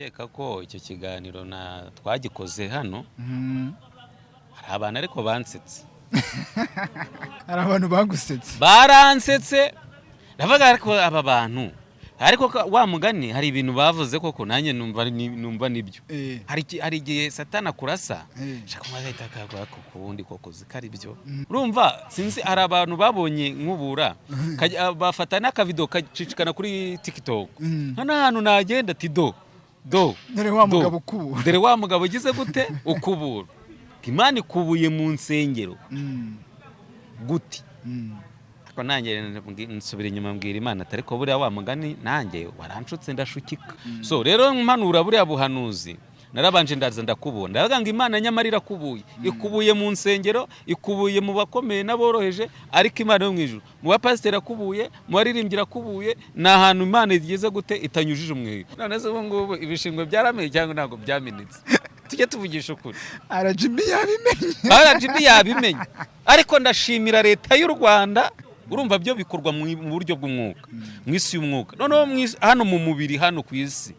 Nkeka ko icyo kiganiro na twagikoze hano, hari abantu ariko bansetse. Hari abantu bagusetse? Baransetse, ndavuga ariko aba bantu, ariko wa mugani hari ibintu bavuze koko nanjye numva numva nibyo. Hari igihe Satani akurasa, shaka umwe agahita akaguha ku wundi koko uzi ko ari byo. Urumva, sinzi, hari abantu babonye nkubura, bafata n'akavido kacicikana kuri TikTok. Hano hantu nagenda ati do do. Dore wa do. mugabo ukubura. Dore wa mugabo ugize gute, ukubura. Imana ikubuye mu nsengero gute? Ariko nanjye nsubira inyuma mbwira Imana ati: "Ariko buriya wa mugani nanjye waranshutse ndashukika." So rero mpanura buriya buhanuzi, narabanje ndaza ndakubona, ndavuga ngo Imana nyamara irakubuye, ikubuye mu nsengero, ikubuye mu bakomeye n'aboroheje, ariko Imana yo mu ijuru, mu bapasiteri irakubuye, mu baririmbyi irakubuye. Ni ahantu Imana igeze gute itanyujije umweyo. None se ubu ngubu ibishingwe byaramenye cyangwa ntabwo byamenetse? Tujye tuvugisha ukuri. RGB yabimenye. RGB yabimenye, ariko ndashimira Leta y'u Rwanda. Urumva, byo bikorwa mu buryo bw'umwuka, mu isi y'umwuka. Noneho hano mu mubiri, hano ku isi,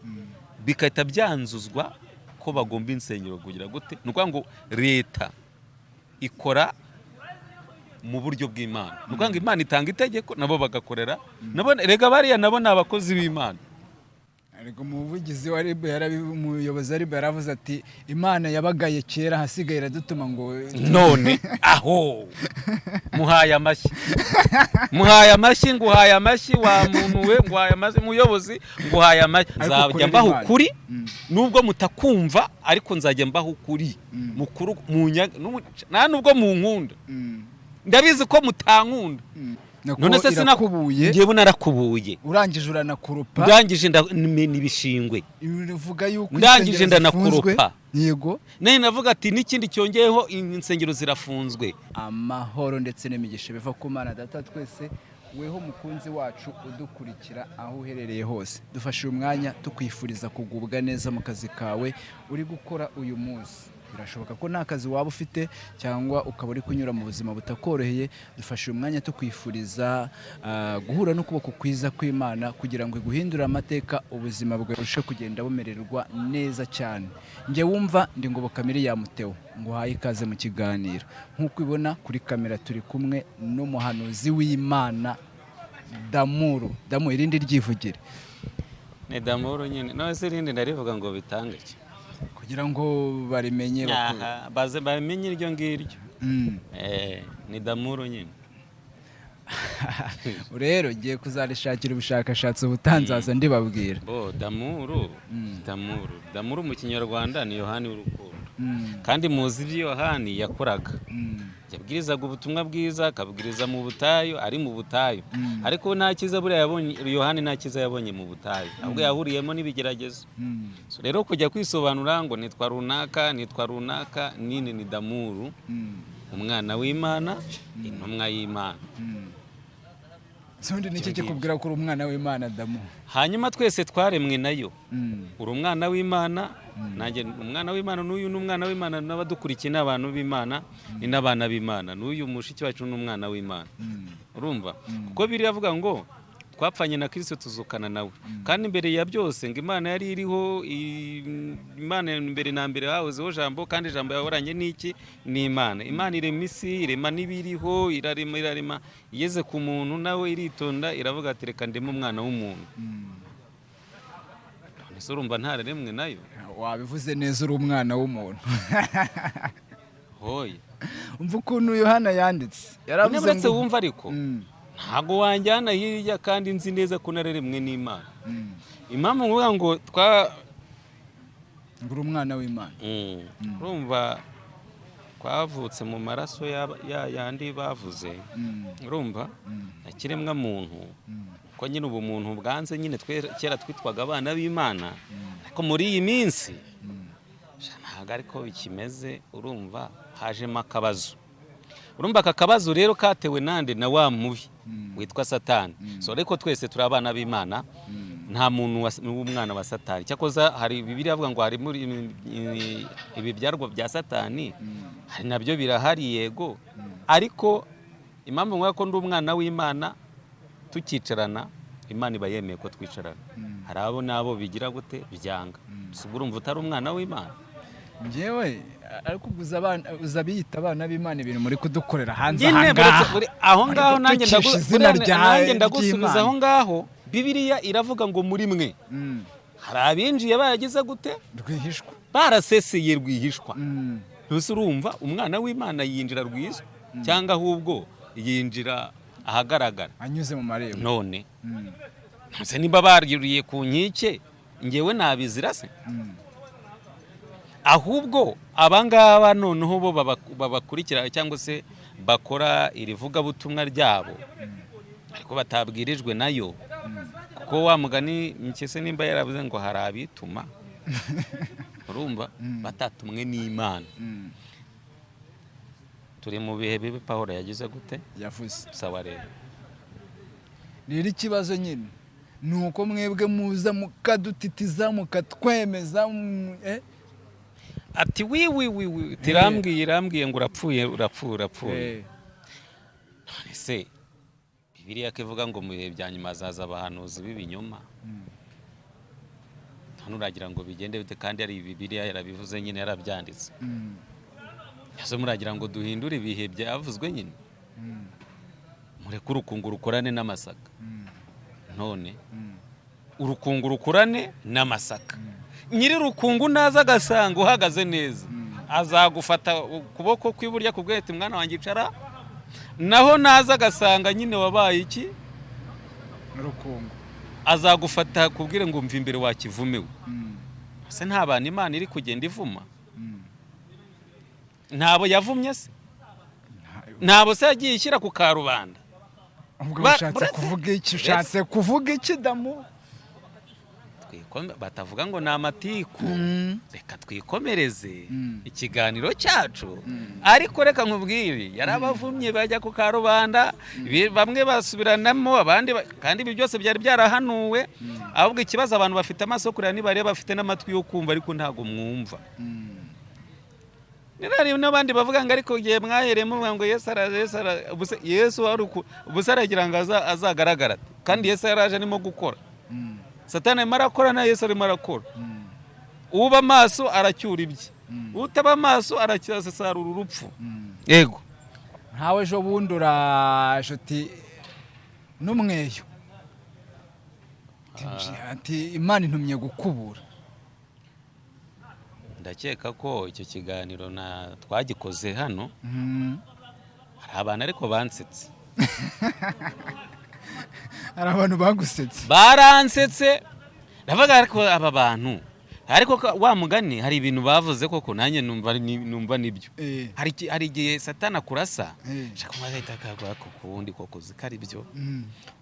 bigahita byanzuzwa ko bagomba insengero kugira gute? Ni ukuvuga ngo leta ikora mu buryo bw'Imana. Ni ukuvuga ngo Imana itanga itegeko, nabo bagakorera. Nabo rega bariya nabo ni abakozi b'Imana. Ariko umuvugizi wa RIB umuyobozi wa RIB yaravuze ati: "Imana yabagaye kera, ahasigaye iradutuma ngo." None aho muhaye amashyi, muhaye amashyi, nguhaye amashyi wa muntu we, nguhaye amashyi muyobozi, nguhaye amashyi. Ariko Nzajya ukorera mbaha Imana. ukuri, nubwo mutakumva, ariko nzajya mbaha ukuri mukuru nta nubwo munkunda. Ndabizi ko mutankunda. Nako None se irakubuye. Njyewe narakubuye. Urangije uranakurupa. Ndangije ndamena ibishingwe. Uvuga yuko Ndangije insengero ndanakurupa. zifunzwe. Yego. None navuga ati n'ikindi cyongeyeho, insengero zirafunzwe. Amahoro ndetse n'imigisha biva ku Mana Data twese, weho mukunzi wacu udukurikira aho uherereye hose, dufashe uyu mwanya tukwifuriza kugubwa neza mu kazi kawe uri gukora uyu munsi. Birashoboka ko nta kazi waba ufite cyangwa ukaba uri kunyura mu buzima butakoroheye. Dufashe uyu mwanya tukwifuriza guhura n'ukuboko kwiza kw'Imana kugira ngo iguhindure amateka, ubuzima bwawe burushe kugenda bumererwa neza cyane. Njye wumva ndi Ngoboka Miriam Theo, nguhaye ikaze mu kiganiro. Nk'uko ubibona kuri kamera, turi kumwe n'umuhanuzi w'Imana Damuru. Damu, irindi ryivugire. Ni Damuru nyine. None se irindi ndarivuga ngo bitange iki? Kugira ngo barimenye Aha, baze bamenye iryo ngiryo. Ni Damuru nyine. Rero ngiye kuzarishakira ubushakashatsi, ubutanzaza ndibabwira. Bo Damuru, Damuru, Damuru mu Kinyarwanda ni Yohani w'urukundo. Kandi muzi ibyo Yohani yakoraga. Yabwirizaga ubutumwa bwiza, akabwiriza mu butayu, ari mu butayu. Ariko nta cyiza buriya yabonye Yohani, nta cyiza yabonye mu butayu, ahubwo yahuriyemo n'ibigeragezo. So rero kujya kwisobanura ngo nitwa runaka, nitwa runaka, nini, ni Damuru, umwana w'Imana, intumwa y'Imana. Ubundi ni iki kikubwira ko uri umwana w'Imana, Damu? Hanyuma twese twaremwe nayo. Uri umwana w'Imana, nanjye umwana w'Imana, n'uyu ni umwana w'Imana, n'abadukurikiye ni abantu b'Imana, ni n'abana b'Imana, n'uyu mushiki wacu ni umwana w'Imana. Urumva, kuko biriya avuga ngo twapfanye na Kirisito tuzukana nawe. Kandi mbere ya byose ngo Imana yari iriho. Imana mbere na mbere hahozeho Jambo, kandi Ijambo yahoranye n'iki? Ni Imana. Imana irema isi, irema n'ibiriho, irarema, irarema, igeze ku muntu nawe iritonda, iravuga ati: "Reka ndeme umwana w'umuntu." None se urumva ntararemwe nayo? Wabivuze neza, uri umwana w'umuntu. Hoye. Umva ukuntu Yohana yanditse, yaravuze Uretse ngo wumva, ariko ntabwo wanjyana hirya kandi nzi neza ko nararemwe n'Imana. Impamvu nkuvuga ngo twa Ngo uri umwana w'Imana. Urumva, twavutse mu maraso ya yandi bavuze. Urumva, na kiremwa muntu, ko nyine ubumuntu bwanze nyine. Kera twitwaga abana b'Imana, ariko muri iyi minsi sha, ntabwo ariko bikimeze. Urumva, hajemo akabazo. Urumva, aka kabazo rero katewe nande? Na wa mubi witwa Satani. So ariko twese turi abana b'Imana, nta muntu w'umwana wa Satani. Cyakoza hari Bibiliya avuga ngo hari muri ibibyarwa bya Satani, hari nabyo birahari, yego. Ariko impamvu nkuvuga ko ndi umwana w'Imana, tukicarana. Imana iba yemeye ko twicarana. Hari abo n'abo bigira gute byanga. Si ubwo urumva utari umwana w'Imana? Njyewe ariko uza abana, uza biyita abana b'Imana, ibintu muri kudukorera hanze Nyine aha buretse ngaha. Aho ngaho Bari nanjye gutukisha izina nanjye ndagusubiza ry'Imana. Aho ngaho Bibiliya iravuga ngo muri mwe hari abinjiye bayagize gute? Rwihishwa. Baraseseye rwihishwa. Ntuse urumva umwana w'Imana yinjira rwihishwa cyangwa ahubwo yinjira ahagaragara? Anyuze mu marembo. None ntuse nimba baririye ku nkike, ngewe nabizira se? Ahubwo abangaba noneho bo babakurikira cyangwa se bakora iri vugabutumwa ryabo ariko batabwirijwe nayo, kuko wa mugani mpyisi nimba yaravuze ngo hari abituma, urumva batatumwe n'Imana. Turi mu bihe bibi Pawulo yagize gute? Yavuze. Sawa rero. Rero ikibazo nyine ni uko mwebwe muza mukadutitiza, mukatwemeza, Ati wi wi wi wi, tirambwiye, irambwiye ngo urapfuye, urapfuye, urapfuye. None se Bibiliya ko ivuga ngo mu bihe bya nyuma hazaza abahanuzi b'ibinyoma, hano uragira ngo bigende bite kandi ari Bibiliya yarabivuze nyine, yarabyanditse? Ese muragira ngo duhindure ibihe byavuzwe nyine? Mureke urukungu rukorane n'amasaka. None urukungu rukurane n'amasaka, nyiri urukungu naza agasanga uhagaze neza, azagufata ukuboko kw'iburyo akubwira ati: "Mwana wanjye, icara." Naho naza agasanga nyine wabaye iki? Urukungu. Azagufata akubwire ngo: "Mva imbere wakivumewe." Ese nta bantu Imana iri kugenda ivuma? Ntabo yavumye se? Ntabo se yagiye ishyira ku karubanda? Ubwo ushatse kuvuga iki? Ushatse kuvuga iki, damu? Batavuga ngo ni amatiku, reka twikomereze ikiganiro cyacu. Ariko reka nkubwire, yarabavumye bajya ku karubanda, bamwe basubiranamo, abandi kandi ibi byose byari byarahanuwe. Ahubwo ikibazo, abantu bafite amaso yo kureba nibareba, bafite n'amatwi yo kumva, ariko ntabwo mwumva. Hari n'abandi bavuga ngo ariko igihe mwahereye muvuga ngo Yesu araje, Yesu araje, ubuse Yesu wari ubuse aragira ngo azagaragara ate? Kandi Yesu yaraje arimo gukora. Satani arimo arakora na Yesu arimo arakora. Uba amaso aracyura ibye, utaba amaso aracyasarura urupfu. Yego. Nkawe ejo bundi uraje uti n'umweyo, ati Imana intumye gukubura. Ndakeka ko icyo kiganiro na twagikoze hano. Hari abantu ariko bansetse. Hari abantu bagusetse? Baransetse, ndavuga ariko aba bantu, ariko wa mugani hari ibintu bavuze koko nanjye numva nibyo. Hari igihe Satani akurasa, shaka umwe agahita akagwa ku wundi koko uzi ko ari byo.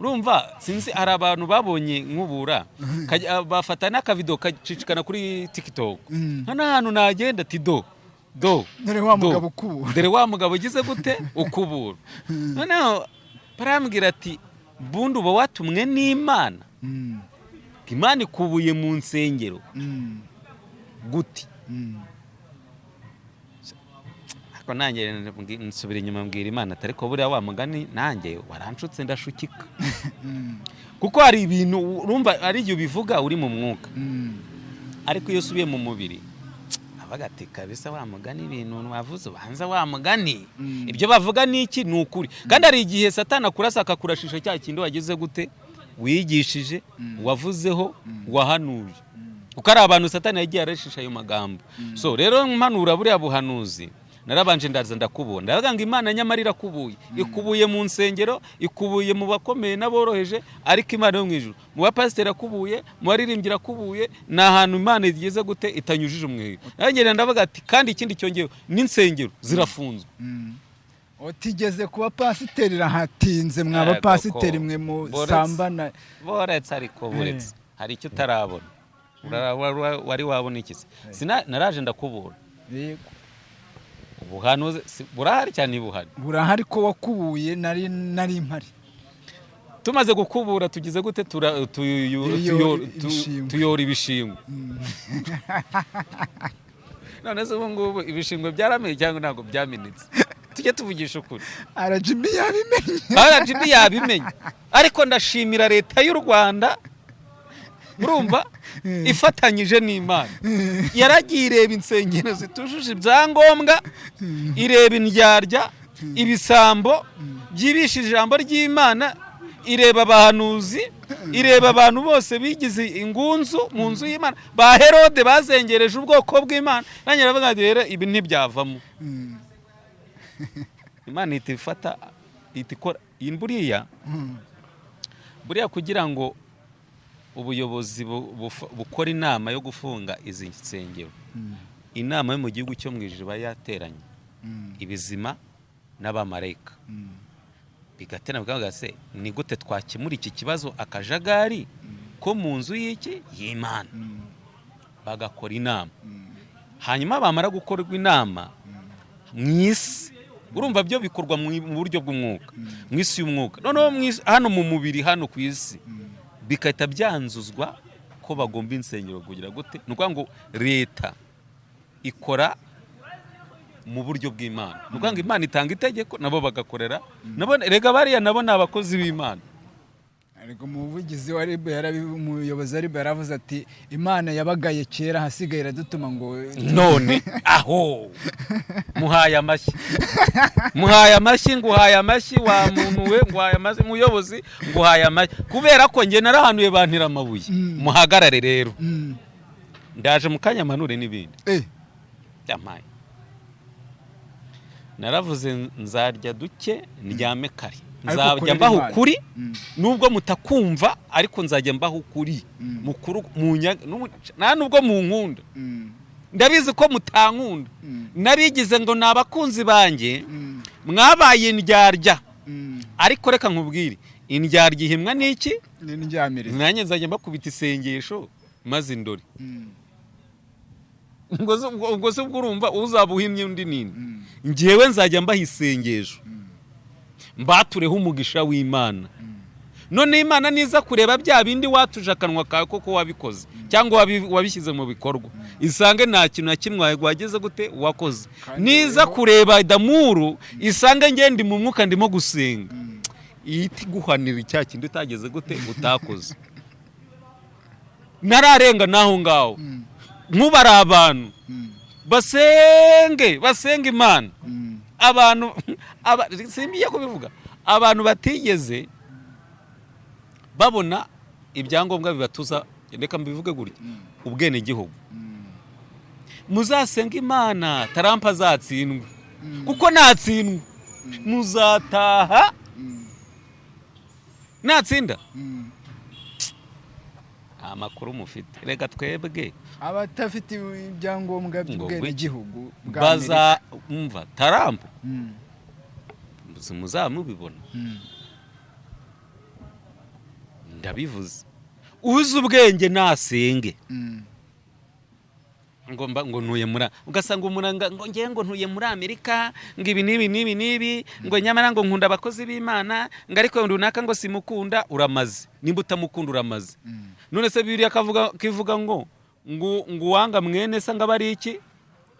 Urumva sinzi, hari abantu babonye nkubura, bafata n'akavido kacicikana kuri TikTok. Hano hantu nagenda ati: "Do do." Dore wa Do. mugabo ukubura. Dore wa mugabo ugize gute? Ukubura. Noneho barambwira ati: "Bundi uba watumwe n'Imana, Imana ikubuye mu nsengero gute?" Ariko nanjye nsubira inyuma mbwira Imana ati: "Ariko buriya wa mugani nanjye waranshutse ndashukika," kuko hari ibintu urumva ari igihe ubivuga uri mu mwuka, ariko iyo usubiye mu mubiri abaga ati: "Kabisa wa mugani ibintu wavuze ubanza wa mugani ibyo bavuga ni iki? Ni ukuri." Kandi hari igihe Satani akurasa akakurashisha cya kindi wagize gute? Wigishije, wavuzeho, wahanuje, kuko ari abantu Satani yagiye arashisha ayo magambo. So rero mpanura buriya buhanuzi, narabanje ndaza ndakubona, ndavuga ngo Imana nyamara irakubuye, ikubuye mu nsengero, ikubuye mu bakomeye n'aboroheje, ariko Imana yo mu ijuru mu bapasiteri irakubuye, mu baririmbyi irakubuye. Ni ahantu Imana igeze gute itanyujije umweyo. Nanjye ndavuga ati kandi ikindi cyongeyeho n'insengero zirafunzwe. Utigeze kuba pasiteri, irahatinze mwa Yego, bapasiteri ko. mwe musambana. Boretse, ariko buretse hari icyo utarabona. Wari wabona iki se? Naraje ndakubura. Yego. Ubuhanuzi burahari cyane, buhari. Burahari ko wakubuye nari mpari. Tumaze gukubura tugize gute? Ibishingwe. Tuyora ibishingwe. None se ubu ngubu ibishingwe byarameye cyangwa ntabwo byamenetse? Tujye tuvugisha ukuri. RGB yabimenye. RGB yabimenye, ariko ndashimira Leta y'u Rwanda, urumva, ifatanyije n'Imana, yaragiye ireba insengero zitujuje ibyangombwa, ireba indyarya, ibisambo byibisha ijambo ry'Imana, ireba abahanuzi, ireba abantu bose bigize ingunzu mu nzu y'Imana, ba Herode bazengereje ubwoko bw'Imana. Nanjye ndavuga nti rero ibi ntibyavamo. Imana ihita ifata, ihita ikora iyi buriya buriya kugira ngo ubuyobozi bukore inama yo gufunga izi nsengero. Inama yo mu gihugu cyo mu ijuru iba yateranye, ibizima n'abamarayika bigaterana, bikavuga se: ni gute twakemura iki kibazo, akajagari ko mu nzu y'iki y'Imana? Bagakora inama, hanyuma bamara gukorwa inama mu isi, urumva byo bikorwa mu buryo bw'umwuka, mu isi y'umwuka. Noneho hano mu mubiri, hano ku isi, bigahita byanzuzwa ko bagomba insengero kugira gute? Ni ukuvuga ngo leta ikora mu buryo bw'Imana. Ni ukuvuga ngo Imana itanga itegeko, nabo bagakorera. Nabo rega bariya nabo ni abakozi b'Imana. Ariko umuvugizi wa RIB umuyobozi wa RIB yaravuze ati: "Imana yabagaye kera, ahasigaye iradutuma ngo." None aho muhaye amashyi, muhaye amashyi, nguhaye amashyi wa muntu we, nguhaye amashyi muyobozi, nguhaye amashyi, kubera ko njye narahanuye bantira amabuye. Muhagarare rero. Ndaje mu kanya manure n'ibindi. Yampaye, naravuze nzarya duke ndyame kare. Ariko Nzajya ukorere mbaha Imana. ukuri, nubwo mutakumva, ariko nzajya mbaha ukuri mukuru nta nubwo munkunda. Ndabizi ko mutankunda. Nabigize ngo ni abakunzi banjye. Mwabaye indyarya. Ariko reka nkubwire, indyarya ihimwa n'iki? N'indyamirizi. Nanjye nzajya mbakubita isengesho maze indore. Ubwo se ubwo urumva uzaba uhimye undi nini? Njyewe nzajya mbaha isengesho, mbatureho umugisha w'Imana. None Imana niza kureba bya bindi watuje akanwa kawe koko wabikoze cyangwa wabishyize mu bikorwa, isange nta kintu na kimwe wageze gute wakoze. Kandi Niza kureba damuru, isange nge ndi mu mwuka, ndimo gusenga, ihita iguhanira icya kindi utageze gute, utakoze. Nararenga n'aho ngaho. Nk'ubu ari abantu basenge, basenga Imana. Abantu simbiye kubivuga, abantu batigeze babona ibyangombwa bibatuza, reka mbivuge gutya, ubwenegihugu, muzasenga Imana Trump azatsindwe, kuko natsindwa muzataha. Natsinda, nta makuru mufite reka twebwe. Abatafite ibyangombwa Ngo by'ubwenegihugu bwa baza Amerika. Umva, Trump muzamubibona. Ndabivuze, uzi ubwenge nasenge. Ngo mba ngo ntuye muri, ugasanga umuntu ngo ngiye, ngo ntuye muri Amerika, ngo ibi n'ibi n'ibi n'ibi, ngo nyamara ngo nkunda abakozi b'Imana, ngo ariko runaka ngo simukunda. Uramaze, nimba utamukunda uramaze. None se Bibiliya kavuga kivuga ngo uwanga mwene se ngo aba ari iki?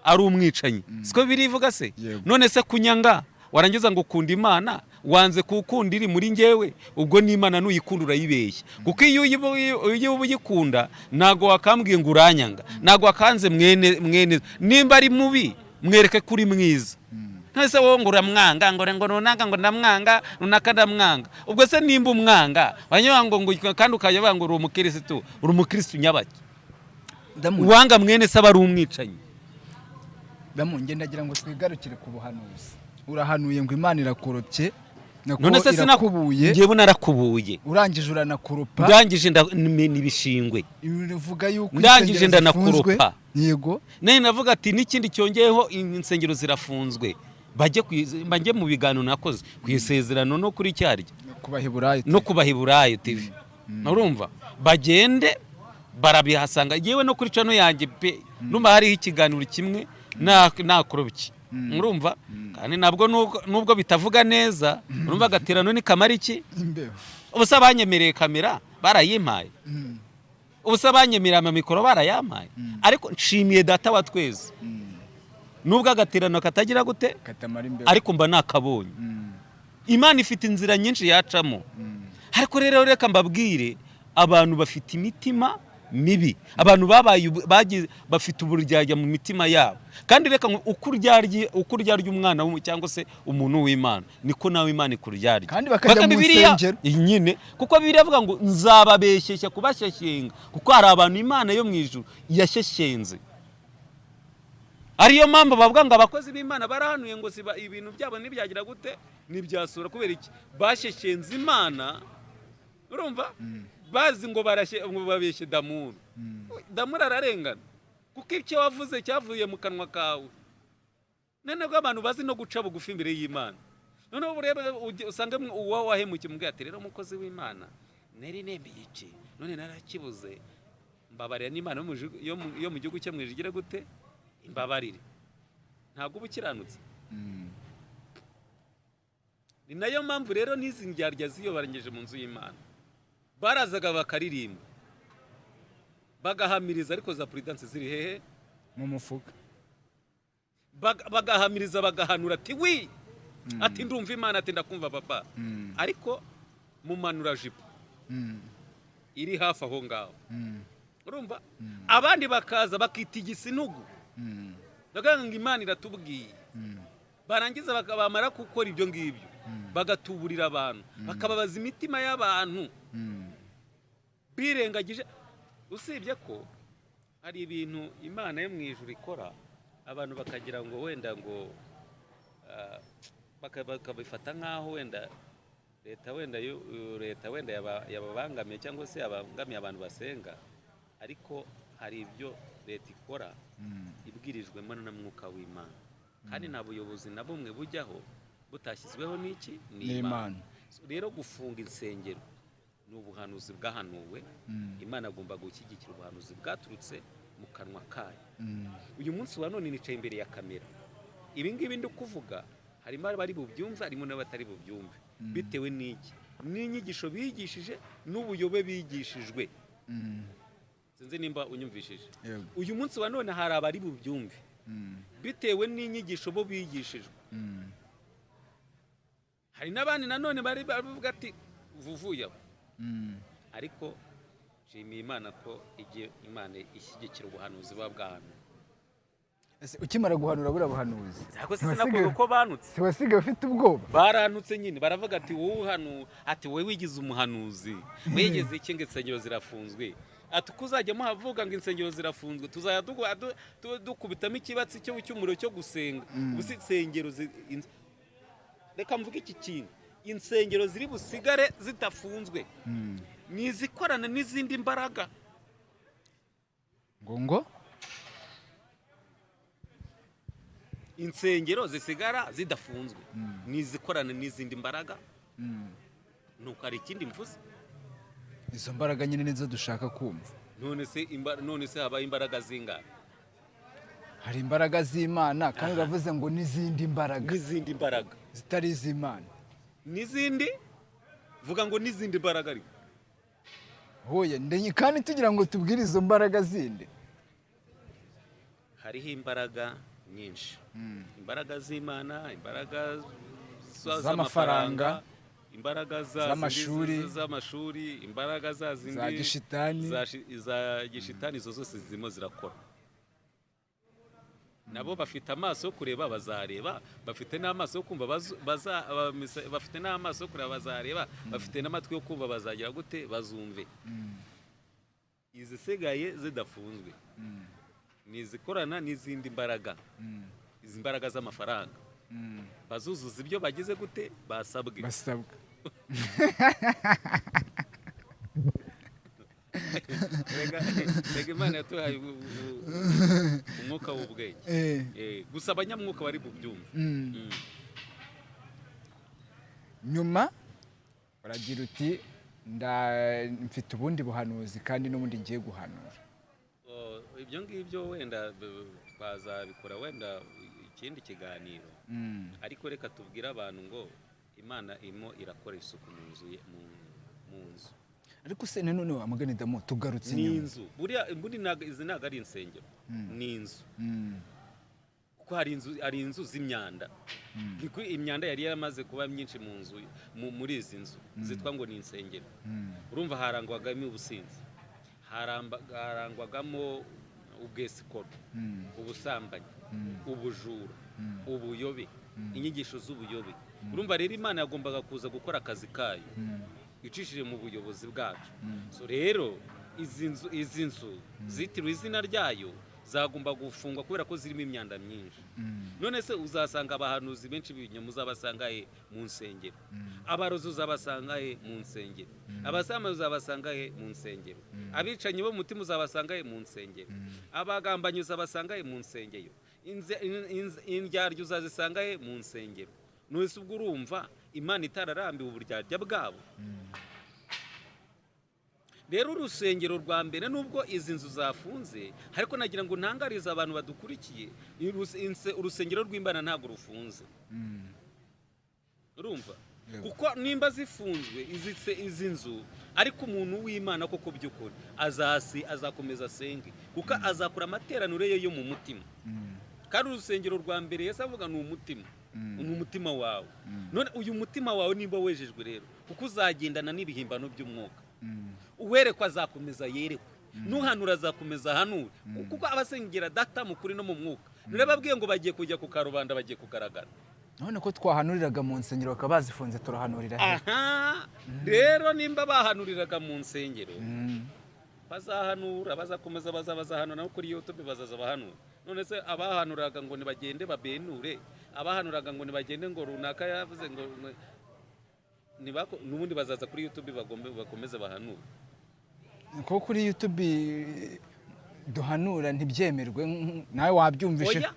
Ari umwicanyi, siko birivuga se? Yego. None se kunyanga warangiza ngo ukunda Imana, wanze kuwukunda iri muri njyewe, ubwo n'Imana nuyikunda urayibeshya, kuko iyo uba uyikunda ntabwo wakambwiye ngo uranyanga, ntabwo wakanze mwene. Nimba ari mubi, mwereke ko uri mwiza. None wowe ngo uramwanga, ngo runaka, ngo ndamwanga, runaka ndamwanga. Ubwo se nimba umwanga wanyura ngo kandi ukajya uvuga ngo uri umukirisitu, uri umukirisitu nyabaki? Uwanga mwene se aba ari umwicanyi. Damu, ngenda ndagira ngo twigarukire ku buhanuzi. Urahanuye ngo Imana irakoropye, nako None se irakubuye. Njyewe narakubuye. Urangije uranakoropa. Ndangije ndamena ibishingwe. Uvuga yuko Ndangije insengero zifunzwe. ndanakoropa. Yego. Nari navuga ati n'ikindi cyongeyeho, insengero zirafunzwe, bajye mu biganiro nakoze ku Isezerano no kuri cyarya Kubaheburayo. No ku Baheburayo TV, urumva, bagende barabihasanga. Yewe no kuri channel yanjye pe, numva hariho ikiganiro kimwe nakorobye, urumva, kandi nabwo nubwo bitavuga neza, urumva, agaterano ni kamara iki? Imbeho. Ubusa banyemereye kamera barayimpaye, ubusa banyemereye amamikoro barayampaye, ariko nshimiye Data wa twese. Nubwo agatirano katagira gute katamara imbere, ariko mba nakabonye. Imana ifite inzira nyinshi yacamo. Ariko rero reka mbabwire, abantu bafite imitima mibi, abantu babaye bafite uburyarya mu mitima yabo. Kandi reka uko uryarya umwana cyangwa se umuntu w'Imana, niko nawe Imana ikuryarya. Kandi bakajya mu nsengero nyine, kuko Bibiliya ivuga ngo nzababeshyeshya kubashyeshyenga, kuko hari abantu Imana yo mu ijuru yashyeshyenze. Ariyo mpamvu bavuga ngo abakozi b'Imana barahanuye ngo siba ibintu byabo ntibyagira gute, ntibyasura. Kubera iki? Bashyeshyenze Imana. Urumva? Bazi ngo ngo babeshye Damuru. Damuru ararengana kuko icyo wavuze cyavuye mu kanwa kawe. Noneho abantu bazi no guca bugufi imbere y'Imana. Noneho urebe usange uwo wahemukiye umubwira ati rero umukozi w'Imana nari nemeye iki, none narakibuze, mbabarira n'Imana yo mu gihugu cyo mu ijuru gute, imbabarire. Ntabwo uba ukiranutse. Ni nayo mpamvu rero n'izi ndyarya ziyobarangeje mu nzu y'Imana, barazaga bakaririmba bagahamiriza, ariko za prudence ziri hehe? Mu mufuka. Bagahamiriza bagahanura ati wi, ati ndumva Imana, ati ndakumva papa. Ariko mumanura jipo iri hafi aho ngaho. Urumva? Abandi bakaza bakitigisa inugu, bakavuga ngo Imana iratubwiye. Barangiza bamara gukora ibyo ngibyo, bagatuburira abantu, bakababaza imitima y'abantu birengagije. Usibye ko hari ibintu Imana yo mu ijuru ikora abantu bakagira ngo wenda ngo bakabifata nkaho wenda leta wenda yababangamiye cyangwa se yabangamiye abantu basenga. Ariko hari ibyo leta ikora ibwirijwemo na mwuka w'Imana, kandi nta buyobozi na bumwe bujyaho butashyizweho n'iki? N'Imana. Rero gufunga insengero ni ubuhanuzi bwahanuwe. Imana agomba gushyigikira ubuhanuzi bwaturutse mu kanwa kayo. Uyu munsi wa none nicaye imbere ya kamera, ibi ngibi ndi kuvuga harimo abari bubyumve, harimo n'abatari bubyumve, bitewe n'iki? N'inyigisho bigishije n'ubuyobe bigishijwe. Sinzi nimba unyumvishije. Uyu munsi wa none hari abari bubyumve bitewe n'inyigisho bo bigishijwe. Hari n'abandi nanone bari bavuga ati vuvuye aho. Ariko nshimiye Imana ko igihe Imana ishyigikira ubuhanuzi buba bwahanuwe. Ukimara guhanura buriya buhanuzi, uko banutse wasigaye ufite ubwoba. Baranutse nyine, baravuga ati wowe hano, ati wowe wigize umuhanuzi, wigeze iki ngo insengero zirafunzwe, ati uko uzajya muhavuga ngo insengero zirafunzwe tuzajya dukubitamo ikibatsi cy'umuriro cyo gusenga. Ubu si insengero, reka mvuge iki kintu, insengero ziri busigare zidafunzwe ni izikorana n'izindi mbaraga. Ngo insengero zisigara zidafunzwe ni izikorana n'izindi mbaraga. Nuko hari ikindi mvuze, izo mbaraga nyine nizo dushaka kumva. None se habaye imbaraga zingana? Hari imbaraga z'Imana, kandi uravuze ngo n'izindi mbaraga, n'izindi mbaraga zitari iz'Imana, n'izindi, vuga ngo n'izindi mbaraga. Ariko hoye ndenye kandi tugira ngo tubwire izo mbaraga zindi. Hariho imbaraga nyinshi, imbaraga z'Imana, imbaraga z'amafaranga, imbaraga z'amashuri, imbaraga za gishitani, za gishitani, izo zose zirimo zirakora. Nabo bafite amaso yo kureba bazareba, bafite n'amaso yo kumva bafite n'amaso yo kureba bazareba, bafite n'amatwi yo kumva bazagira gute, bazumve. Izisigaye zidafunzwe ni izikorana n'izindi mbaraga, izi mbaraga z'amafaranga, bazuzuza ibyo bagize gute, basabwe. Rega Imana yatuhaye umwuka w'ubwenge, gusa abanyamwuka bari bubyumve. Nyuma uragira uti mfite ubundi buhanuzi kandi n'ubundi ngiye guhanura. Ibyo ngibyo wenda twazabikora wenda ikindi kiganiro, ariko reka tubwire abantu ngo Imana irimo irakora isuku mu nzu, mu nzu. Ariko se nanone amagana damo tugarutse inyuma. Ni inzu. Buriya izi ntago ari insengero, ni inzu. Kuko hari inzu z'imyanda. Kuko imyanda yari yaramaze kuba myinshi mu nzu, muri izi nzu zitwa ngo ni insengero. Urumva harangwagamo ubusinzi, harangwagamo ubwesikoro, ubusambanyi, ubujura, ubuyobe, inyigisho z'ubuyobe. Urumva rero Imana yagombaga kuza gukora akazi kayo icishije mu buyobozi bwacu. So rero izi nzu zitiriwe izina ryayo zagomba gufungwa kubera ko zirimo imyanda myinshi. None se uzasanga abahanuzi benshi b'ibinyoma uzabasanga he mu nsengero, abarozi uzabasanga he mu nsengero, abasambanyi uzabasanga he mu nsengero, abicanyi bo mu mutima uzabasanga he mu nsengero, abagambanyi uzabasanga he mu nsengero, indyarya uzazisanga he mu nsengero. None se ubwo urumva Imana itararambiwe uburyarya bwabo? Rero urusengero rwa mbere, nubwo izi nzu zafunze, ariko nagira ngo ntangarize abantu badukurikiye, urusengero rw'Imana ntabwo rufunze. Urumva? Kuko nimba zifunzwe izi nzu, ariko umuntu w'Imana koko by'ukuri azakomeza asenge, kuko azakura amateraniro ye yo mu mutima. Kandi urusengero rwa mbere Yesu avuga ni umutima, ni umutima wawe. None uyu mutima wawe nimba wejejwe rero, kuko uzagendana n'ibihimbano by'umwuka, uwerekwa azakomeza yerekwe, nuhanura azakomeza ahanure, kuko abasengera data mu kuri no mu mwuka. Nurababwiye ngo bagiye kujya ku karubanda, bagiye kugaragara. None ko twahanuriraga mu nsengero bakaba bazifunze, turahanurira he? Aha rero nimba bahanuriraga mu nsengero, bazahanura, bazakomeza, bazahanura no kuri YouTube bazaza bahanura. None se abahanuraga ngo nibagende babenure, abahanuraga ngo nibagende ngo runaka yavuze ngo nibako, nubundi bazaza kuri YouTube bakomeze bahanura. Ko kuri YouTube duhanura ntibyemerwe, nawe wabyumvishe. Oya,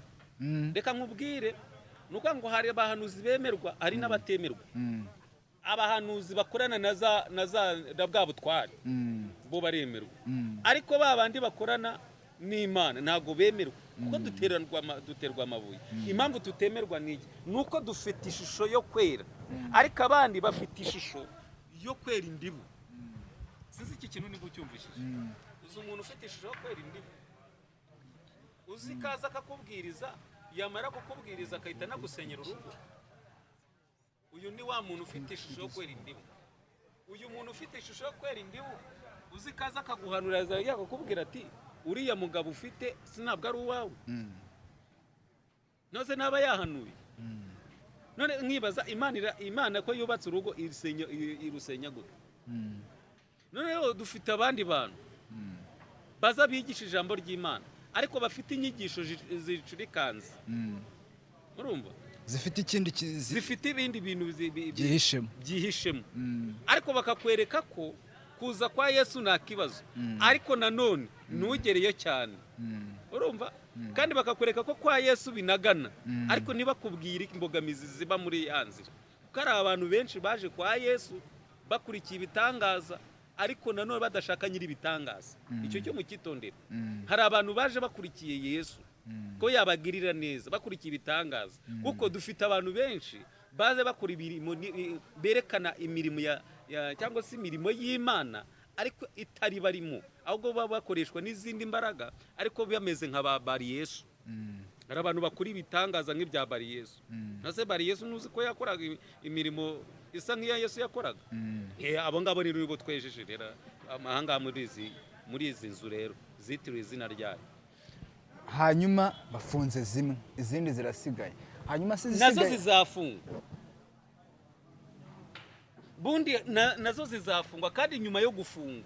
reka nkubwire, nuko ngo hari abahanuzi bemerwa hari n'abatemerwa. Abahanuzi bakorana na bwa butware bo baremerwa, ariko babandi bakorana n'Imana ntago bemerwa, kuko duterwa amabuye. Impamvu tutemerwa ni iki? Nuko dufite ishusho yo kwera, ariko abandi bafite ishusho yo kwera indibu. Sinzi iki kintu niba ucyumvishije. Uzi umuntu ufite ishusho yo kwera indibu, uzi kaza akakubwiriza, yamara kukubwiriza akahita anagusenyera urugo. Uyu ni wa muntu ufite ishusho yo kwera indibu. Uyu muntu ufite ishusho yo kwera indibu, uzi kaza akaguhanura, yakakubwira ati uriya mugabo ufite sinabwo ari uwawe. Nose naba yahanuye. None nkibaza Imana ko yubatse urugo irusenya gute? None rero dufite abandi bantu baza bigisha ijambo ry'Imana, ariko bafite inyigisho zicurikanze. Urumva? Zifite ikindi zifite ibindi bintu byihishemo. Ariko bakakwereka ko kuza kwa Yesu nta kibazo, ariko nanone ntugereyo cyane. Urumva? Kandi bakakwereka ko kwa Yesu binagana, ariko ntibakubwire imbogamizi ziba muri ya nzira. Kuko hari abantu benshi baje kwa Yesu bakurikiye ibitangaza, ariko nanone badashaka nyiri ibitangaza. Icyo cyo mukitondera. Hari abantu baje bakurikiye Yesu ko yabagirira neza, bakurikiye ibitangaza. Kuko dufite abantu benshi baze bakora imirimo, berekana imirimo ya cyangwa se imirimo y'Imana, ariko itari barimo, ahubwo baba bakoreshwa n'izindi mbaraga, ariko bameze nka ba Bari Yesu. Hari abantu bakora ibitangaza nk'ibya Bari Yesu. Nase Bari Yesu nuzi ko yakoraga imirimo isa nk'iya Yesu yakoraga. Abo ngabo ni bo twejeje rero amahanga muri izi nzu rero zitiriwe izina ryayo. Hanyuma bafunze zimwe, izindi zirasigaye. Hanyuma se nazo zizafungwa. Bundi nazo zizafungwa, kandi nyuma yo gufungwa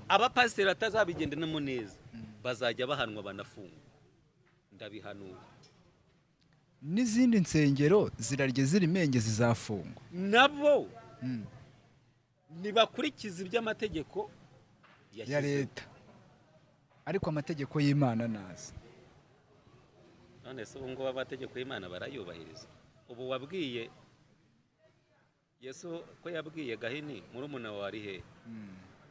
abapasiteri atazabigendanamo neza bazajya bahanwa banafungwa. Ndabihanura. N'izindi nsengero zirarye ziri menge zizafungwa. Nabo nibakurikiza iby'amategeko ya leta, ariko amategeko y'Imana nazi. None se ubu ngubu amategeko y'Imana barayubahiriza? Ubu wabwiye Yesu ko yabwiye Gahini murumuna wawe ari he?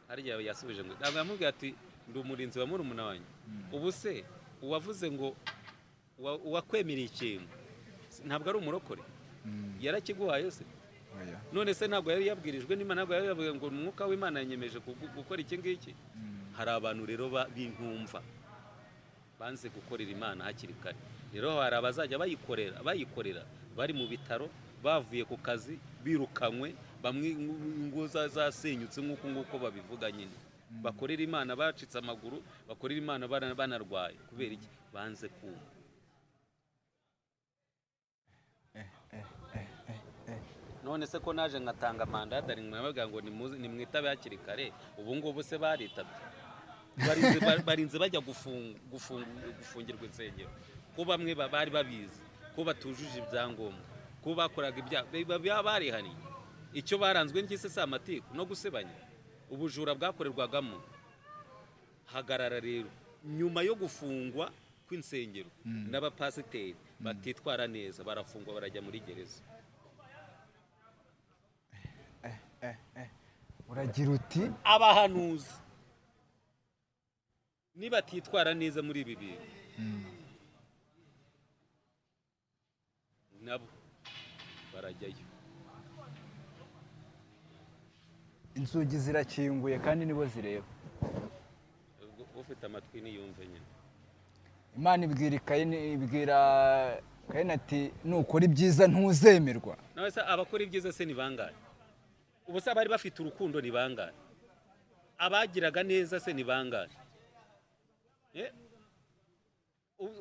Harya yasubije ngo ntabwo yamubwiye ati ndi umurinzi wa murumuna wanjye. Ubu se uwavuze ngo uwakwemereye ikintu ntabwo ari umurokore? Yarakiguhaye se? None se ntabwo yari yabwirijwe n'Imana, ntabwo yari yavuze ngo umwuka w'Imana yanyemeje gukora iki ngiki? Hari abantu rero b'intumva Banze gukorera Imana hakiri kare. Rero hari abazajya bayikorera bari mu bitaro, bavuye ku kazi, birukanywe, bamwe ingo zasenyutse nk'uko nguko babivuga nyine. Bakorera Imana bacitse amaguru, bakorera Imana banarwaye. Kubera iki? Banze kumva. None se ko naje ngatanga manda dari mwababwira ngo nimwitabe hakiri kare, ubu ngubu se baritabye? Barinze bajya gufungirwa insengero, ko bamwe bari babizi ko batujuje ibyangombwa, ko bakoraga ibyaha, barihaniye. Icyo baranzwe n'iki se? Amatiku no gusebanya, ubujura bwakorerwagamo. Hagarara rero nyuma yo gufungwa kw'insengero n'abapasiteri batitwara neza, barafungwa barajya muri gereza. Uragira uti abahanuzi nibatitwara neza muri ibi bintu nabo barajyayo. Inzugi zirakinguye kandi nibo zireba. Ufite amatwi niyumve nyine. Imana ibwira Kayini, ibwira Kayini ati nukora ibyiza ntuzemerwa. Nawe se abakora ibyiza se ni bangahe? Ubu se abari bafite urukundo ni bangahe? Abagiraga neza se ni bangahe?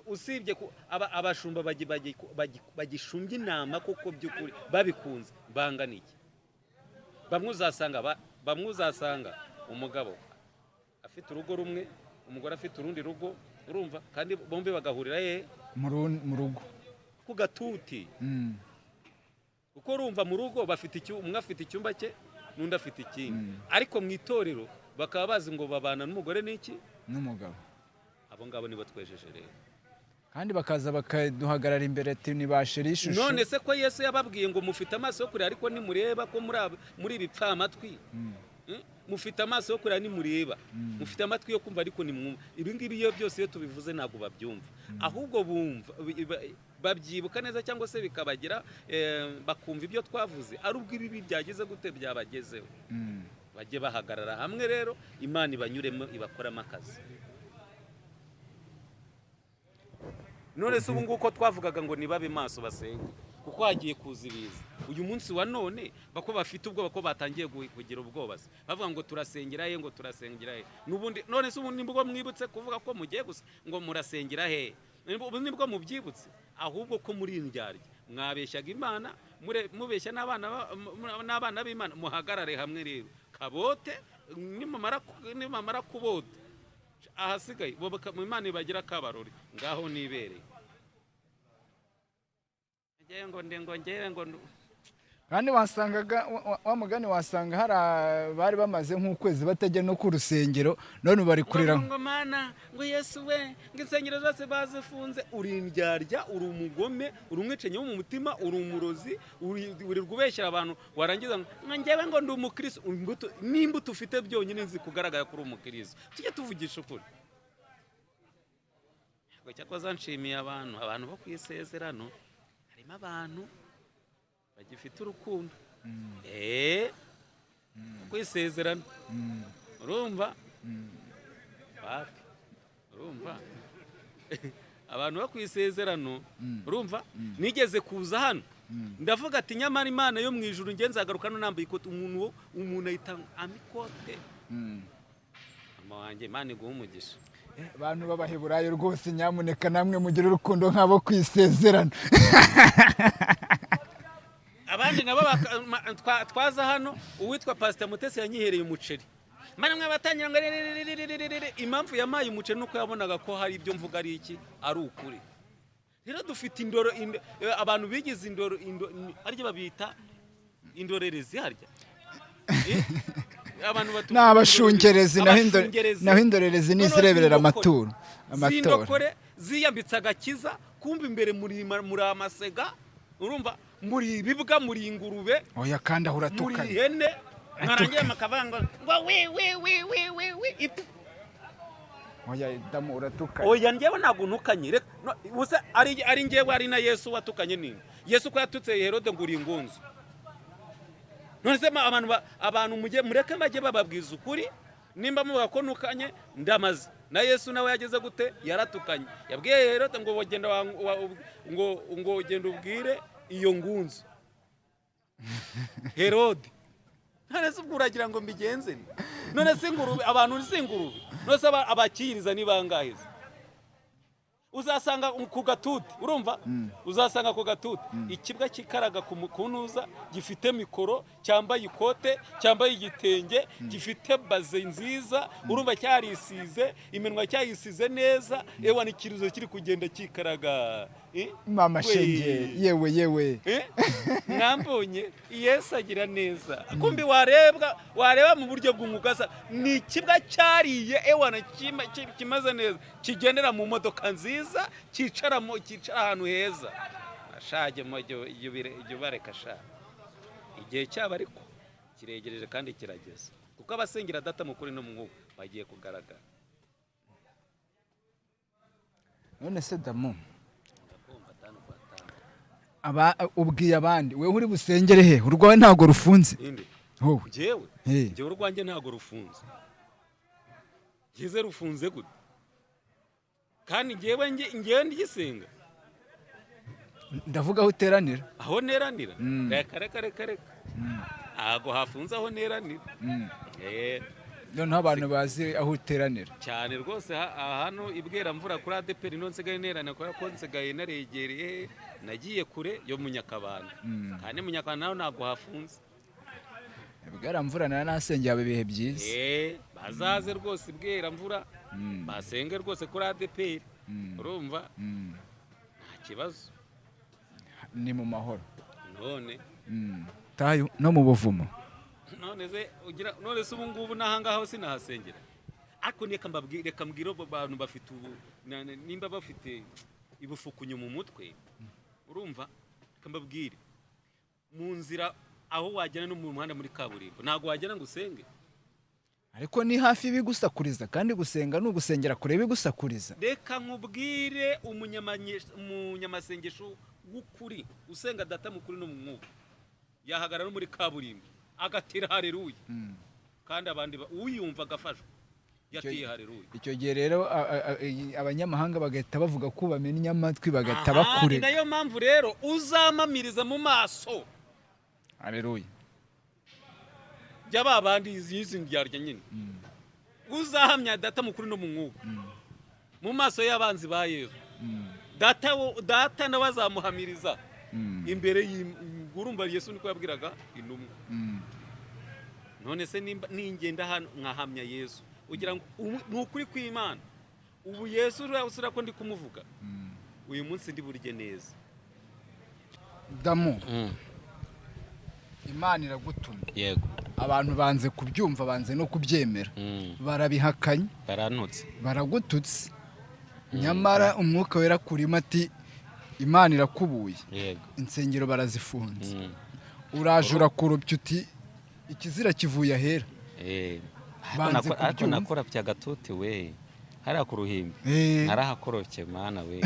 Usibye abashumba bagishumbye inama koko by'ukuri babikunze bangana iki? Bamwe uzasanga umugabo afite urugo rumwe, umugore afite urundi rugo, urumva, kandi bombi bagahurira he? Mu rugo ku gatuti. Kuko urumva mu rugo bafite umwe afite icyumba cye n'undi afite ikindi, ariko mu itorero bakaba bazi ngo babana n'umugore n'iki n'umugabo. Abo ngabo nibo twejeje rero, kandi bakaza bakaduhagarara imbere ati nibashira ishusho. None se ko Yesu yababwiye ngo mufite amaso yo kureba ariko nimureba ko muri ibipfamatwi? Mufite amaso yo kureba nimureba, mufite amatwi yo kumva ariko nimwumva. Ibi ngibi iyo byose iyo tubivuze ntabwo babyumva, ahubwo bumva babyibuka neza cyangwa se bikabagira bakumva ibyo twavuze ari ubwo ibibi byageze gute byabagezeho. Bajye bahagarara hamwe rero, Imana ibanyuremo ibakoramo akazi. None se ubu nguko twavugaga ngo nibabe maso basenge kuko hagiye kuza ibiza. Uyu munsi wa none bako bafite ubwoba ko batangiye kugira ubwoba, bavuga ngo turasengera he, ngo turasengera he. Nubundi none se ubu nibwo mwibutse kuvuga ko mugiye gusa ngo murasengera he? Ubu nibwo mubyibutse? Ahubwo ko muri indyarya mwabeshyaga Imana, mubeshya n'abana b'Imana. Muhagarare hamwe rero, kabote nimamara kubota ahasigaye Imana ibagira kabarori ngaho nibereye. Kandi wasangaga wa mugani wasanga hari bari bamaze nk'ukwezi batajya no ku rusengero, none bari kurira ngo mana ngo Yesu we ngo insengero zose bazifunze. Uri indyarya, uri umugome, uri umwicanyi wo mu mutima, uri umurozi, uri kubeshyira abantu, warangiza ngo njyewe ngo ndi umukristo. N'imbuto ufite byonyine zikugaragara kuri umukristo. Tujye tuvugisha ukuri. Ngo cyakoze nshimiye abantu bo kwisezerano, harimo abantu bagifite urukundo kwisezerano. Urumva wapi? Urumva abantu bo kwisezerano, urumva nigeze kuza hano ndavuga ati nyamara Imana yo mu ijuru nge nzagaruka no nambaye ikote. Umuntu ayita amikote. Mama wanjye Imana iguhe umugisha. Abantu b'Abaheburayo rwose nyamuneka namwe mugire urukundo nk'abo kwisezerano. Abandi nabo twaza hano uwitwa Pastor Mutesi yanyihereye umuceri. Mana mwe batangira ngo impamvu yamaye umuceri nuko yabonaga ko hari ibyo mvuga ari iki ari ukuri. Rero dufite indoro, abantu bigize indoro, harya babita indorerezi harya. Abantu batu n'abashungerezi naho indorerezi nizireberera amaturo. Zindokore ziyambitse agakiza, kumva imbere muri amasega, urumva muri ibibwa, muri ingurube. Oya kandi aho uratukanye. Muri ihene nkarangiye makavanga ngo we we we we we we. Oya damu uratukanye. Oya njyewe ntabwo ntukanye. Reka usa ari njyewe ari na Yesu watukanye nini? Yesu ko yatutse Herode ngo uri ingunzu. None se abantu mujye mureke bajye bababwiza ukuri, nimba muvuga ko ntukanye ndamaze. Na Yesu nawe yageze gute? Yaratukanye. Yabwiye Herode ngo genda ngo genda ubwire iyo ngunzu Herode. None se ubwo uragira ngo mbigenze nte? None se ingurube, abantu si ingurube? None se abakiriza ni bangahe se? Uzasanga ku gatuti, urumva, uzasanga ku gatuti ikibwa kikaraga ku ntuza, gifite mikoro, cyambaye ikote, cyambaye igitenge, gifite baze nziza, urumva, cyarisize iminwa, cyayisize neza, ewa n'ikirizo kiri kugenda kikaraga. Eh? Mama We. shenge, yewe yewe! Eh? Mwambonye Yesu agira neza. Kumbi warebwa, wareba mu buryo bw'umwuka, sa ni ikibwa cyariye, ewana kimaze neza, kigendera mu modoka nziza, cyicara ahantu heza. Ashage jya ubareka sha. Igihe cyabo ariko kiregereje kandi kirageze, kuko abasengera Data mu kuri no mu mwuka bagiye kugaragara. None se damu, Ndakumva atanu kwa tanu. Aba ubwiye abandi, wewe uri busengere he? Urwawe ntabwo rufunze? Inde? Wowe. Njyewe? Eh. Njyewe urwanjye ntabwo rufunze. Ngize rufunze gute kandi njyewe njyewe ndigisenga? Ndavuga aho uteranira. Aho neranira? Reka reka reka reka, ntabwo hafunze aho neranira. Eh. Noneho abantu bazi aho uteranira? Cyane rwose. Hano i Bweramvura kuri ADEPR niho nsigaye nerana, kubera ko nsigaye naregereye, nagiye kure yo mu Nyakabanda, kandi mu Nyakabanda naho ntabwo hafunze. Bwaramvura naranasengeye, haba ibihe byiza. Eh, bazaze rwose i Bweramvura, basenge rwose kuri ADEPR, urumva, nta kibazo. Ni mu mahoro. None Tayo no mu buvumo. None se ugira, none se ubu ngubu n'ahangaha ho sinahasengera? Ariko reka mbabwire, reka mbwire abo bantu bafite ubu nimba bafite ibufukunyu mu mutwe, urumva, reka mbabwire: mu nzira aho wagera no mu muhanda muri kaburimbo, ntabwo wagera ngo usenge. Ariko ni hafi bigusakuriza, kandi gusenga ni ugusengera kure bigusakuriza. Reka nkubwire, umunyamasengesho w'ukuri usenga Data mu kuri no mu mwuka yahagarara no muri kaburimbo agatera hareruya, kandi abandi uyumva agafashwa yateye hareruya. Icyo gihe rero abanyamahanga bagahita bavuga ko bamennye amatwi, bagahita Aha, ni bakurega. nayo mpamvu rero uzamamiriza mu maso Hareruya. Jya ba bandi izi ndyarya nyine, uzahamya Data mu kuri no mu mwuka mu maso y'abanzi ba Yesu, Data Data nawe azamuhamiriza imbere. Urumva, Yesu niko yabwiraga intumwa. None se nimba ningenda hano nkahamya Yesu, ugira ngo ni ukuri kw'Imana, ubu Yesu urabona ko ndi kumuvuga uyu munsi, ndi burye neza. Damu, Imana iragutumye. Yego. Abantu banze kubyumva, banze no kubyemera, barabihakanye. Barantutse. Baragututse, nyamara Umwuka Wera kurimo ati: "Imana irakubuye." Yego. Insengero barazifunze, uraje urakorobya uti: "Ikizira kivuye ahera." Ariko Banze ariko kubyumva. nakorapye agatuti we hariya ku ruhimbi. Narahakorokye mwana we.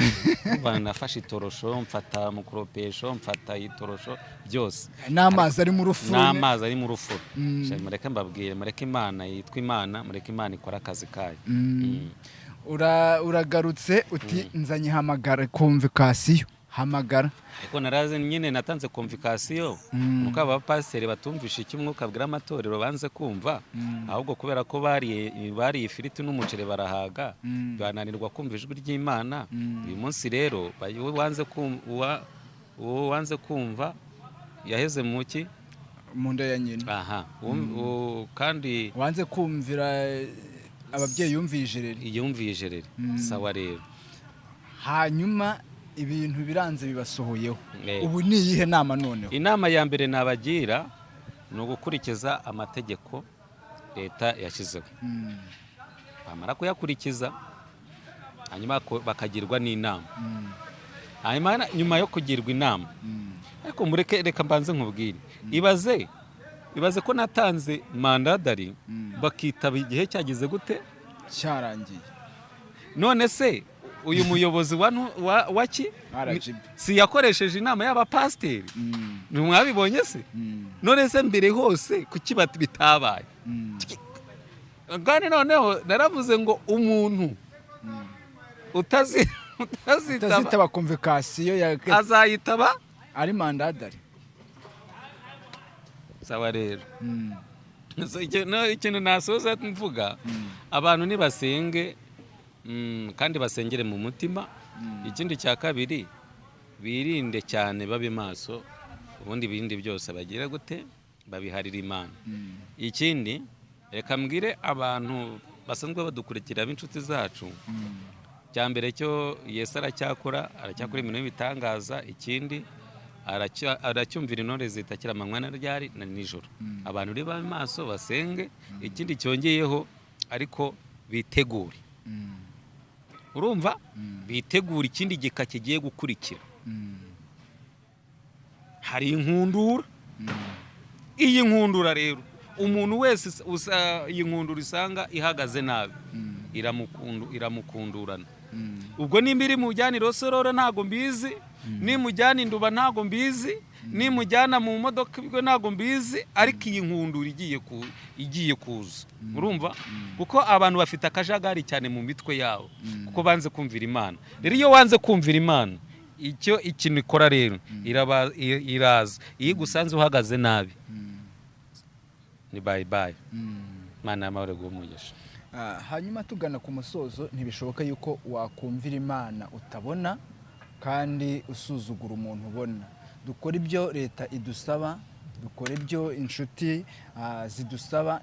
Urumva, nafashe itorosho, mfata mukoropesho, mfata itorosho, byose. N'amazi ari mu rufuro. N'amazi ari mu rufuro. Sha, mureke mbabwire, mureke Imana yitwa Imana, mureke Imana ikora akazi kayo. Uragarutse uti: "Nzanye hamagara, convocation, hamagara." Ariko naraze nyine, natanze convocation, nuko abapasiteri batumvisha icyo Umwuka abwira amatorero, banze kumva, ahubwo kubera ko bariye ifiriti n'umuceri barahaga, bananirwa kumva ijwi ry'Imana. Uyu munsi rero uwo wanze kumva yaheze mu ki? Mu nda ya nyina. Aha. Kandi Wanze kumvira ababyeyi yumviye ijereri. Yumviye ijereri. Sawa rero. Hanyuma ibintu biranze, bibasohoyeho. Eh. Ubu ni iyihe nama noneho? Inama ya mbere nabagira ni ugukurikiza amategeko leta yashyizeho. Bamara kuyakurikiza, hanyuma bakagirwa n'inama. Hanyuma nyuma yo kugirwa inama, ariko mureke, reka mbanze nkubwire, ibaze ko natanze mandat d'arrêt, bakitaba igihe cyageze gute? Cyarangiye. None se uyu muyobozi wa ki RGB. si yakoresheje inama y'abapasiteri? Ntimwabibonye se? None se mbere hose kuki bitabaye? Kandi noneho naravuze ngo umuntu utazitaba Utazitaba convocation ya azayitaba ari mandadari. Sawa rero. So, ikintu nasoza mvuga, abantu nibasenge, kandi basengere mu mutima. Ikindi cya kabiri, birinde cyane, babe maso, ubundi ibindi byose bagira gute, babiharira Imana. Ikindi, reka mbwire abantu basanzwe badukurikira b'inshuti zacu, cya mbere cyo Yesu aracyakora, aracyakora ibintu bitangaza. Ikindi, aracyumvira intore zitakira amanywa na ryari na nijoro. Abantu rero babe maso, basenge. Ikindi cyongeyeho ariko, bitegure. Urumva, bitegure ikindi gika kigiye gukurikira. Hari inkundura. Iyi nkundura rero, umuntu wese iyi nkundura isanga ihagaze nabi, iramukundurana. Ubwo nimba iri mujyana irosororo ntago mbizi, nimujyana induba ntago mbizi, nimujyana mu modoka ibwo ntago mbizi, ariko iyi nkundura igiye kuza, urumva, kuko abantu bafite akajagari cyane mu mitwe yabo, kuko banze kumvira Imana. Rero iyo wanze kumvira Imana, icyo ikintu ikora rero, iraza iyo igusanze uhagaze nabi, ni bye bye. Imana y'amahoro iguhe umugisha. Hanyuma tugana ku musozo, ntibishoboka yuko wakumvira Imana utabona kandi usuzugura umuntu ubona. Dukora ibyo leta idusaba, dukora ibyo inshuti zidusaba,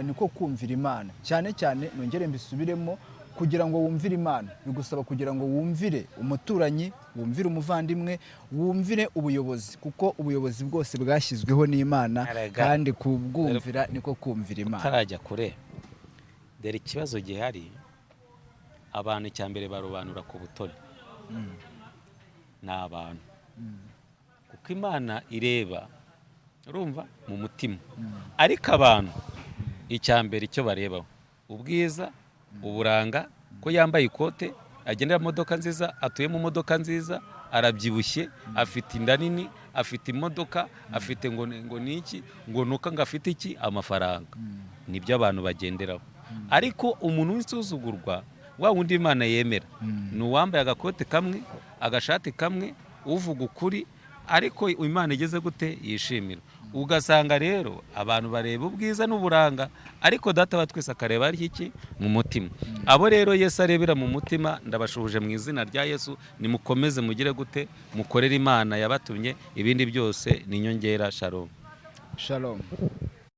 niko kumvira Imana. Cyane cyane nongere mbisubiremo, kugira ngo wumvire Imana bigusaba kugira ngo wumvire umuturanyi, wumvire umuvandimwe, wumvire ubuyobozi, kuko ubuyobozi bwose bwashyizweho n'Imana. Erega. Kandi kubwumvira niko kumvira Imana. Utarajya kure, dore ikibazo gihari. Abantu icya mbere barobanura ku butoni ni abantu, kuko Imana ireba, urumva, mu mutima, ariko abantu icya mbere icyo barebaho, ubwiza, uburanga, ko yambaye ikote, agendera mu modoka nziza, atuye mu modoka nziza, arabyibushye, afite inda nini, afite imodoka, afite ngo ni iki, ngo nuko ngo afite iki, amafaranga, nibyo abantu bagenderaho. Ariko umuntu w'insuzugurwa, wa wundi Imana yemera, ni uwambaye agakote kamwe, agashati kamwe, uvuga ukuri, ariko Imana igeze gute, yishimira. Ugasanga rero abantu bareba ubwiza n'uburanga, ariko Data wa twese akareba ari iki, mu mutima. Abo rero Yesu arebera mu mutima, ndabashuhuje mu izina rya Yesu, nimukomeze mugire gute, mukorere Imana yabatumye, ibindi byose ni inyongera. Shalom. Shalom.